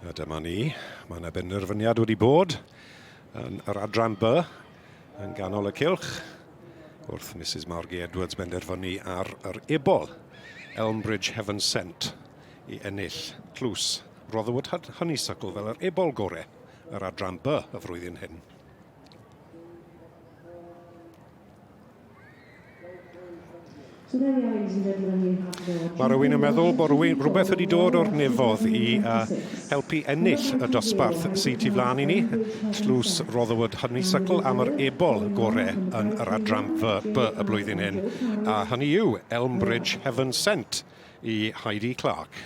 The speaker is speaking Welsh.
A dyma ni, mae yna benderfyniad wedi bod yn yr adran B yn ganol y cylch wrth Mrs Margie Edwards benderfynu ar yr ebol Elmbridge Heaven Sent i ennill tlws Rotherwood Honeysuckle fel yr ebol gore yr adran B y flwyddyn hyn. Mae rhywun yn meddwl bod rhywun, rhywbeth wedi dod o'r nefodd i uh, helpu ennill y dosbarth sydd tu flaen i ni. Tlws Rotherwood Honeysuckle am yr ebol gore yn yr adran B, B y blwyddyn hyn. A hynny yw Elmbridge Heaven Sent i Heidi Clark.